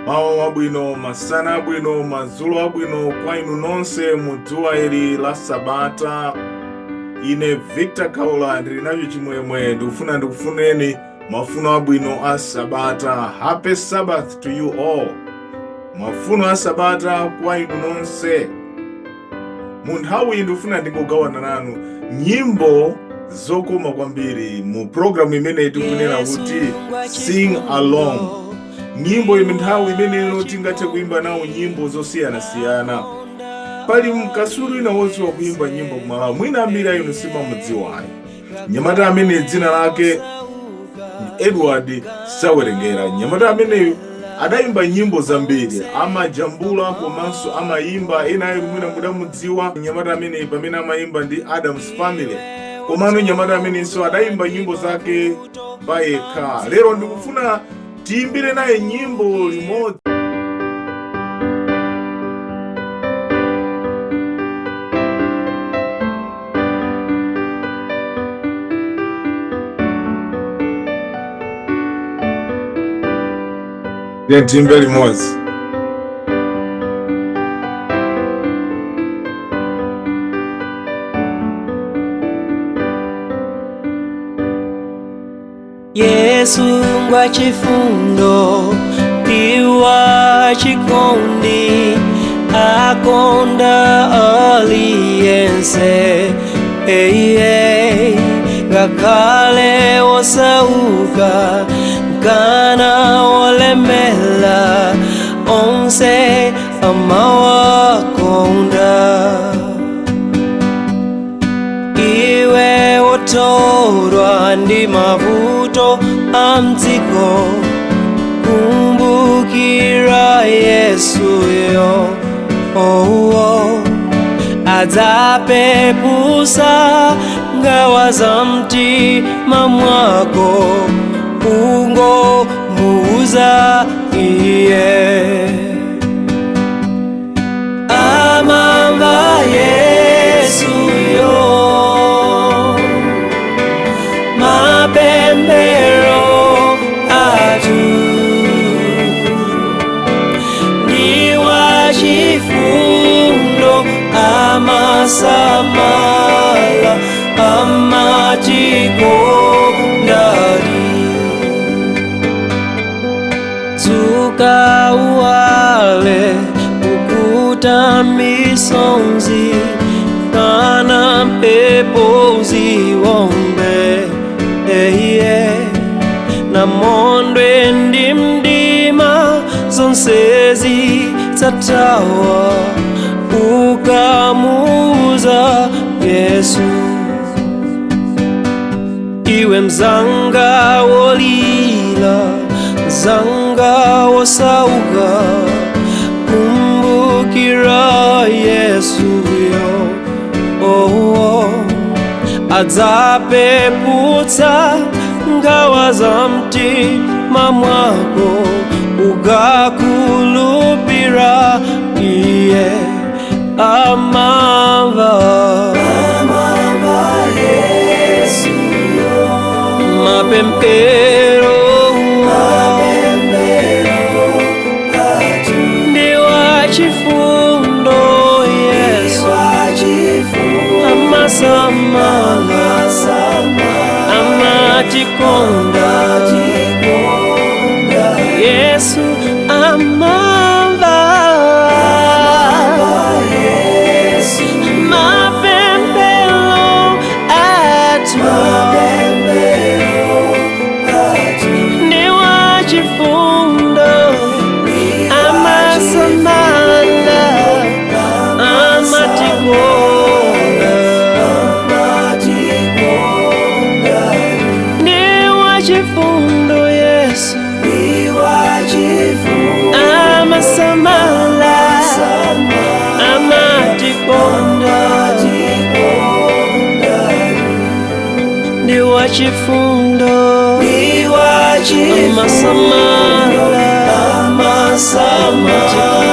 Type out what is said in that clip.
Mawa abwino, masana abwino, madzulo abwino kwa inu nonse mu dzuwa ili la Sabata. Ine Victor Kaula ndili nacho chimwemwe, ndikufuna ndikufuneni mafuno abwino a Sabata. Happy Sabbath to you all. Mafuno a Sabata kwa inu nonse. Mu nthawi iyi ndikufuna ndingogawana nanu nyimbo zokoma kwambiri mu programu imene tikunena kuti Sing Along. Nyimbo ime nthawi imeneyo tingathe kuimba nawo nyimbo zosiyanasiyana. Pali mkasulu wina wodziwa kuimba nyimbo kumalawi, mwina ambiri a inu simamudziwayi. Mnyamata amene dzina lake Edward Sawerengera. Mnyamata ameneyu adayimba nyimbo zambiri, amajambula komanso amayimba. Ena ayi mwina mudamudziwa mnyamata ameneyu pamene amayimba ndi Adams Family, komano mnyamata amenenso adayimba nyimbo zake payekha. Lero ndikufuna tiyimbire naye nyimbo limodzi. Tiye tiyimbe limodzi. Yesu ngwa chifundo iwa chikondi akonda aliyense, hey, hey, ngakhale wosauka kana wolemela onse amawakonda. Iwe wotorwa ndi mavuto a mdziko, kumbukira Yesuyo, oh, oh. Adzapepusa ngawa za mtima mwako, ungomuuza iye. Amamva Yesuyo mapemphero athu, ndi wachifundo amasamala amatikondadi. Dzuka uwale pukuta misonzi, kana mphepo ziwombe, hey, yeah. Namondwe ndi mdima zonse zidzathawa ukamuuza Yesu. Iwe mzanga wolila, mzanga wosauka, kumbukira Yesuyo, oh, oh. Adzapeputsa ngawa za mtima mwako, ukakhulupira iye. Amamva mapemphero ndi wachifundo Yesu, amasamala amatikonda. Yesu amamva mapemphero athu, ndi wachifundo amasamala amatikonda. Ndi wachifundo Yesu, amasamala amatikonda. Ndi wachifundo amasamala amatikonda.